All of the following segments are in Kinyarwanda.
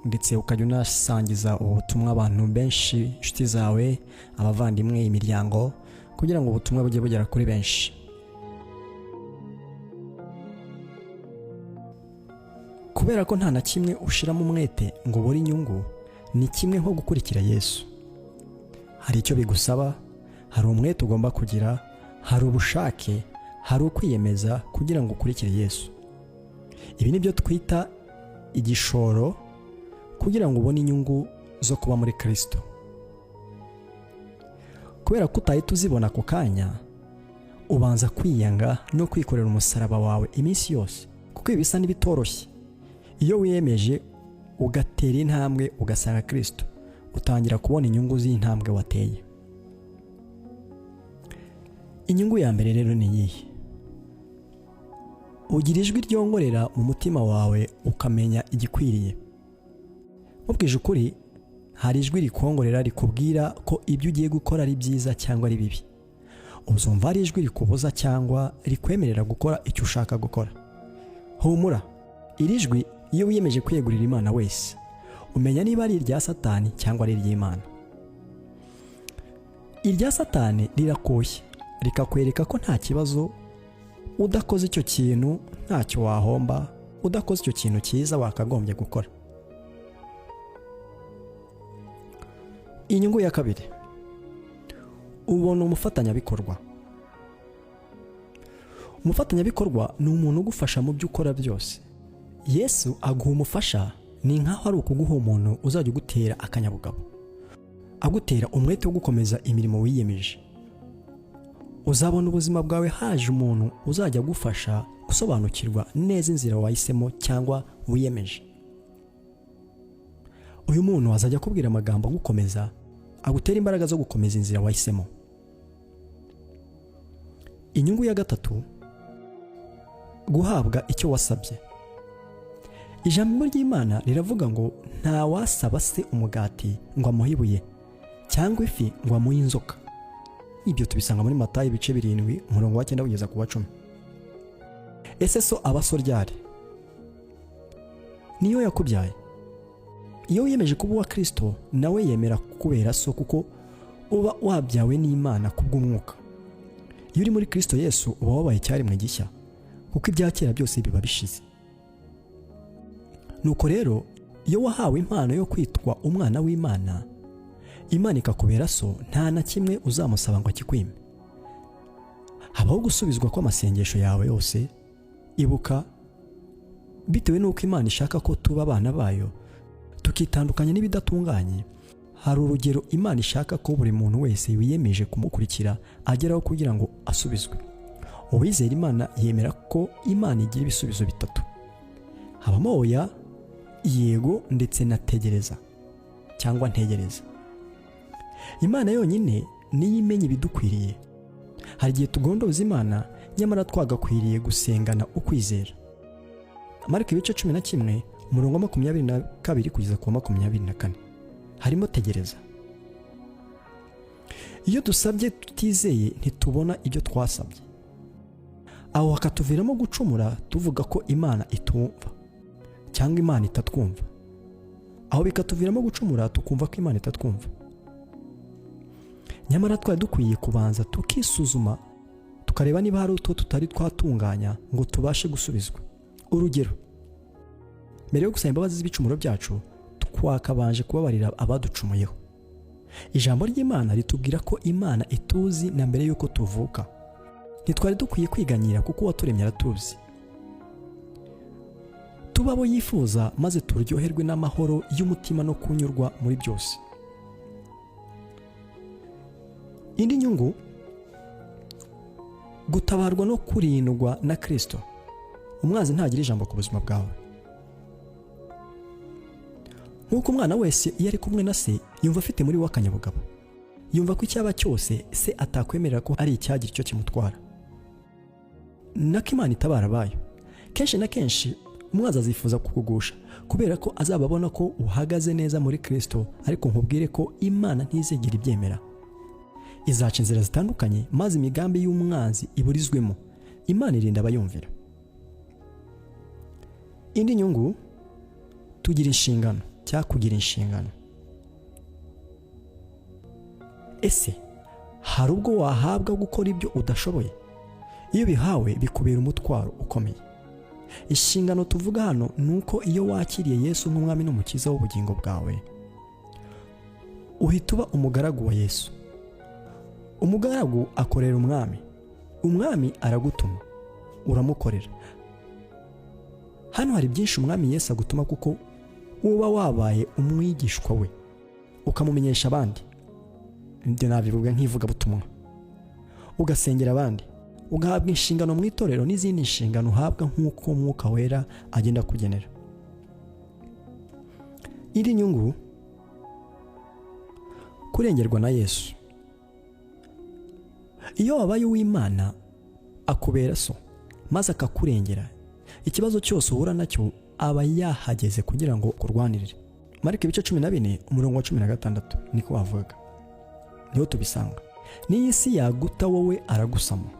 Ndetse ukajya unasangiza ubu butumwa abantu benshi, inshuti zawe, abavandimwe, imiryango, kugira ngo ubutumwa bujye bugera kuri benshi. Kubera ko nta na kimwe ushiramo umwete ngo ubure inyungu, ni kimwe nko gukurikira Yesu. Hari icyo bigusaba, hari umwete ugomba kugira, hari ubushake, hari ukwiyemeza kugira ngo ukurikire Yesu. Ibi ni byo twita igishoro kugira ngo ubone inyungu zo kuba muri Kristo. Kubera ko utahita uzibona ako kanya, ubanza kwiyanga no kwikorera umusaraba wawe iminsi yose, kuko ibi bisa n'ibitoroshye. Iyo wiyemeje ugatera intambwe ugasanga Kristo, utangira kubona inyungu z'intambwe wateye. Inyungu ya mbere rero ni iyihe? Ugira ijwi ryongorera mu mutima wawe ukamenya igikwiriye. Mubwije ukuri, hari ijwi rikongorera rikubwira ko ibyo ugiye gukora ari byiza cyangwa ari bibi. Uzumva ari ijwi rikubuza cyangwa rikwemerera gukora icyo ushaka gukora. Humura, iri jwi iyo wiyemeje kwiyegurira Imana wese, umenya niba ari irya Satani cyangwa ari iry'Imana. Irya Satani rirakoshya, rikakwereka ko nta kibazo, udakoze icyo kintu ntacyo wahomba, udakoze icyo kintu cyiza wakagombye gukora. Inyungu ya kabiri, ubona umufatanyabikorwa. Umufatanyabikorwa ni umuntu ugufasha mu byo ukora byose. Yesu aguha umufasha, ni nkaho ari ukuguha umuntu uzajya ugutera akanyabugabo, agutera umwete wo gukomeza imirimo wiyemeje. Uzabona ubuzima bwawe haje umuntu uzajya agufasha gusobanukirwa neza inzira wahisemo cyangwa wiyemeje. Uyu muntu azajya akubwira amagambo agukomeza, agutera imbaraga zo gukomeza inzira wahisemo. Inyungu ya gatatu, guhabwa icyo wasabye. Ijambo ry'Imana riravuga ngo nta wasaba se umugati ngo amuhe ibuye, cyangwa ifi ngo amuhe inzoka. Ibyo tubisanga muri Matayo ibice 7 umurongo wa 9 kugeza ku wa 10. Ese so aba so ryari? Niyo yakubyaye. Iyo wiyemeje kuba uwa Kristo, nawe yemera kukubera so, kuko uba wabyawe n'Imana kubw'umwuka. Iyo uri muri Kristo Yesu uba wabaye icyaremwe gishya, kuko ibya kera byose biba bishize. Nuko rero iyo wahawe impano yo kwitwa umwana w'Imana, Imana ikakubera so, nta na kimwe uzamusaba ngo akikwime. Habaho gusubizwa kw'amasengesho yawe yose. Ibuka, bitewe n'uko Imana ishaka ko tuba abana bayo, tukitandukanya n'ibidatunganye, hari urugero Imana ishaka ko buri muntu wese wiyemeje kumukurikira ageraho kugira ngo asubizwe. Uwizera Imana yemera ko Imana igira ibisubizo bitatu. Habamo oya, yego ndetse na tegereza cyangwa ntegereza. Imana yonyine niyo imenya ibidukwiriye. Hari igihe tugondoza Imana nyamara twagakwiriye gusengana ukwizera. Mariko ibice 11 umurongo wa 22 kugeza ku wa 24 harimo tegereza. Iyo dusabye tutizeye ntitubona ibyo twasabye, aho hakatuviramo gucumura tuvuga ko Imana itumva cyangwa Imana itatwumva. Aho bikatuviramo gucumura tukumva ko Imana itatwumva. Nyamara twari dukwiye kubanza tukisuzuma, tukareba niba hari utwo tutari twatunganya ngo tubashe gusubizwa. Urugero, mbere yo gusaba imbabazi z'ibicumuro byacu, twakabanje kubabarira abaducumuyeho. Ijambo ry'Imana ritubwira ko Imana ituzi na mbere y'uko tuvuka. Ntitwari dukwiye kwiganyira kuko uwaturemye aratuzi. Tuba abo yifuza maze turyoherwe n'amahoro y'umutima no kunyurwa muri byose. Indi nyungu, gutabarwa no kurindwa na Kristo. Umwanzi ntagira ijambo ku buzima bwawe. Nk'uko umwana wese iyo ari kumwe na se yumva afite muri we akanyabugabo, yumva ko icyaba cyose se atakwemerera ko ari icyagira icyo kimutwara. Nako Imana itabara abayo. Kenshi na kenshi umwanzi azifuza kukugusha kubera ko azaba abona ko uhagaze neza muri Kristo, ariko nkubwire ko Imana ntizigera ibyemera. Izaca inzira zitandukanye maze imigambi y'umwanzi iburizwemo. Imana irinda abayumvira. Indi nyungu, tugira inshingano. cyakugira inshingano. Ese hari ubwo wahabwa gukora ibyo udashoboye? Iyo bihawe bikubera umutwaro ukomeye. Inshingano tuvuga hano ni uko iyo wakiriye Yesu nk'umwami n'umukiza w'ubugingo bwawe, uhita uba umugaragu wa Yesu. Umugaragu akorera umwami, umwami aragutuma, uramukorera. Hano hari byinshi umwami Yesu agutuma kuko uba wabaye umwigishwa we, ukamumenyesha abandi. Ibyo nabivuga nk'ivugabutumwa. Ugasengera abandi, ugahabwa inshingano mu itorero n'izindi nshingano uhabwa nk'uko Umwuka Wera agenda kugenera. Iri nyungu, kurengerwa na Yesu. Iyo wabaye uw'Imana akubera so, maze akakurengera. Ikibazo cyose uhura nacyo aba yahageze kugira ngo kurwanirire. Mariko ibice 14 umurongo wa 16 niko wavuga, niho tubisanga. N'iyi si yaguta wowe aragusama.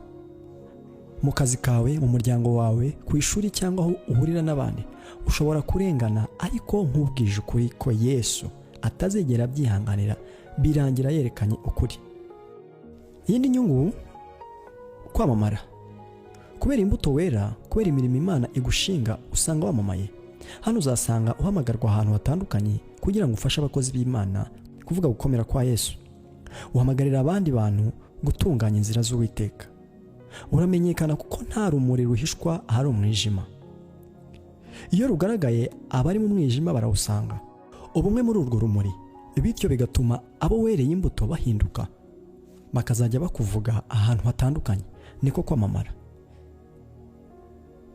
Mu kazi kawe, mu muryango wawe, ku ishuri cyangwa aho uhurira n'abandi, ushobora kurengana, ariko nkubwije ukuri ko Yesu atazigera abyihanganira, birangira yerekanye ukuri. Iyindi nyungu, kwamamara. Kubera imbuto wera, kubera imirimo Imana igushinga, usanga wamamaye. Hano uzasanga uhamagarwa ahantu hatandukanye kugira ngo ufashe abakozi b'Imana kuvuga gukomera kwa Yesu. Uhamagarira abandi bantu gutunganya inzira z'Uwiteka. Uramenyekana kuko nta rumuri ruhishwa ahari umwijima. Iyo rugaragaye abari mu mwijima barawusanga. Ubumwe muri urwo rumuri, bityo bigatuma abo wereye imbuto bahinduka, bakazajya bakuvuga ahantu hatandukanye. Niko kwamamara.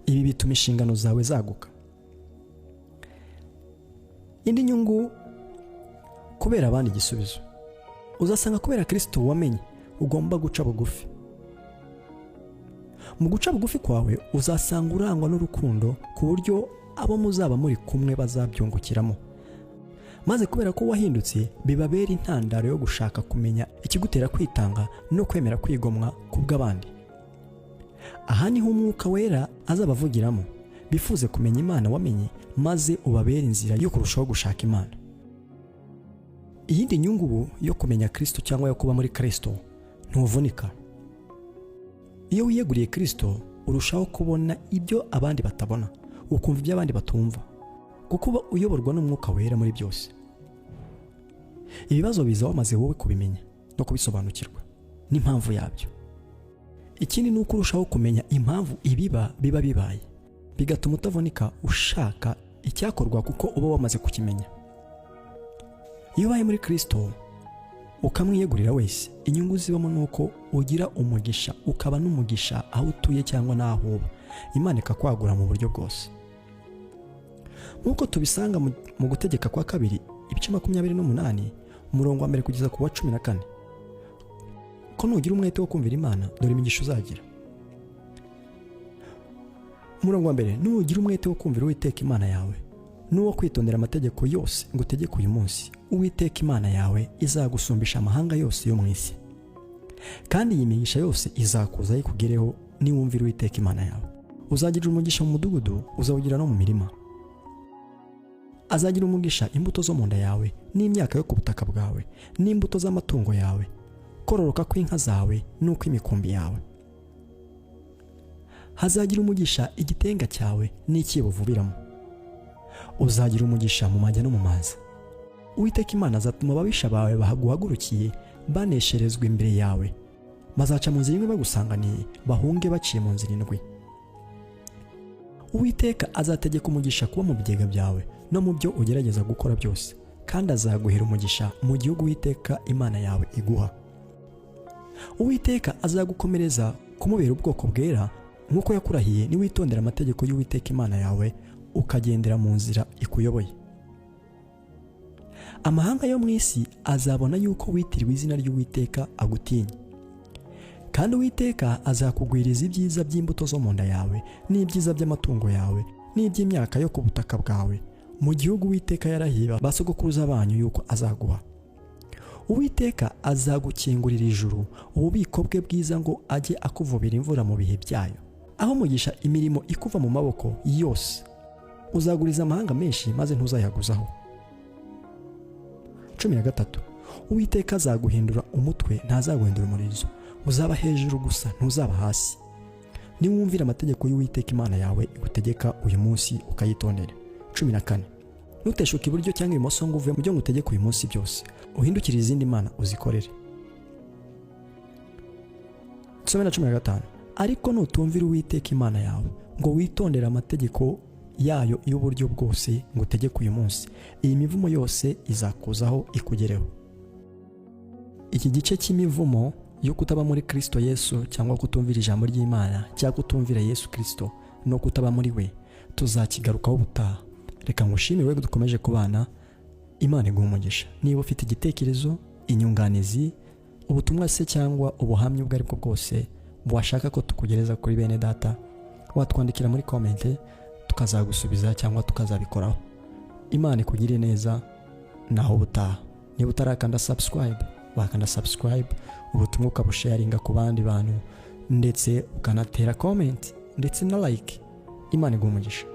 Ibi bituma inshingano zawe zaguka. Indi nyungu, kubera abandi igisubizo. Uzasanga kubera Kristo wamenye ugomba guca bugufi. Mu guca bugufi kwawe uzasanga urangwa n'urukundo ku buryo abo muzaba muri kumwe bazabyungukiramo. Maze kubera ko wahindutse bibabera intandaro yo gushaka kumenya ikigutera kwitanga no kwemera kwigomwa kubw'abandi. Aha niho Umwuka Wera azabavugiramo, bifuze kumenya Imana wamenye, maze ubabere inzira yo kurushaho gushaka Imana. Iyindi nyungu yo kumenya Kristo cyangwa yo kuba muri Kristo, ntuvunika. Iyo wiyeguriye Kristo urushaho kubona ibyo abandi batabona, ukumva ibyo abandi batumva, kuko uba uyoborwa n'Umwuka Wera muri byose. Ibibazo biza wamaze wowe kubimenya no kubisobanukirwa n'impamvu yabyo. Ikindi ni uko urushaho kumenya impamvu ibiba biba bibaye, bigatuma utavunika ushaka icyakorwa kuko uba wamaze kukimenya. Iyo ubaye muri Kristo ukamwiyegurira wese, inyungu zibamo ni uko ugira umugisha, ukaba n'umugisha aho utuye cyangwa n'aho uba. Imana ikakwagura mu buryo bwose. Nk'uko tubisanga mu Gutegeka kwa Kabiri ibice 28 umurongo wa 1 kugeza ku wa 14, ko nugira umwete wo kumvira Imana, dore imigisha uzagira. Umurongo wa 1, nugira umwete wo kumvira Uwiteka Imana yawe n'uwo kwitondera amategeko yose ngutegeka uyu munsi, Uwiteka Imana yawe izagusumbisha amahanga yose yo mu isi. Kandi iyi migisha yose izakuza ikugereho niwumvira Uwiteka Imana yawe. Uzagira umugisha mu mudugudu, uzawugira no mu mirima. Azagira umugisha imbuto zo mu nda yawe, n'imyaka yo ku butaka bwawe, n'imbuto z'amatungo yawe, kororoka kw'inka zawe n'ukw'imikumbi yawe. Hazagira umugisha igitenga cyawe n'icyibo uvubiramo. Uzagira umugisha mu majya no mu mazi. Uwiteka Imana azatuma ababisha bawe baguhagurukiye banesherezwa imbere yawe. Bazaca mu nzira imwe bagusanganiye, bahunge baciye mu nzira indwi. Uwiteka azategeka umugisha kuba mu bigega byawe no mu byo ugerageza gukora byose, kandi azaguhera umugisha mu gihugu Uwiteka Imana yawe iguha. Uwiteka azagukomereza kumubera ubwoko bwera nk'uko yakurahiye, niwitondera amategeko y'Uwiteka Imana yawe ukagendera mu nzira ikuyoboye. Amahanga yo mu isi azabona yuko witiriwe izina ry'Uwiteka agutinya. Kandi Uwiteka azakugwiriza ibyiza by'imbuto zo mu nda yawe, n'ibyiza by'amatungo yawe, n'iby'imyaka yo ku butaka bwawe, mu gihugu Uwiteka yarahiye basogokuruza banyu yuko azaguha. Uwiteka azagukingurira ijuru, ububiko bwe bwiza, ngo ajye akuvubira imvura mu bihe byayo, aho umugisha imirimo ikuva mu maboko yose. Uzaguriza amahanga menshi, maze ntuzayaguzaho. 13: Uwiteka azaguhindura umutwe, ntazaguhindura umurizo. Uzaba hejuru gusa, ntuzaba hasi, niwumvira amategeko y'Uwiteka Imana yawe igutegeka uyu munsi, ukayitondera. 14: Nuteshuka iburyo cyangwa ibumoso ngo uve mu byo ngutegeka uyu munsi byose, uhindukire izindi mana uzikorere. 15: Ariko nutumvira Uwiteka Imana yawe ngo witondere amategeko yayo y'uburyo bwose ngutegeka uyu munsi, iyi mivumo yose izakuzaho ikugereho. Iki gice cy'imivumo yo kutaba muri Kristo Yesu, cyangwa kutumvira ijambo ry'Imana, cyangwa kutumvira Yesu Kristo no kutaba muri we, tuzakigarukaho ubutaha. Reka ngushimire we dukomeje kubana. Imana iguha umugisha. Niba ufite igitekerezo, inyunganizi, ubutumwa se cyangwa ubuhamya ubwo ari bwo bwose washaka ko tukugereza kuri bene data, watwandikira muri comment tukazagusubiza cyangwa tukazabikoraho. Imana ikugire neza. Naho ubutaha. Niba utarakanda subscribe, wakanda subscribe, ubutumwa ukabusharinga ku bandi bantu, ndetse ukanatera comment ndetse na like. Imana iguha umugisha.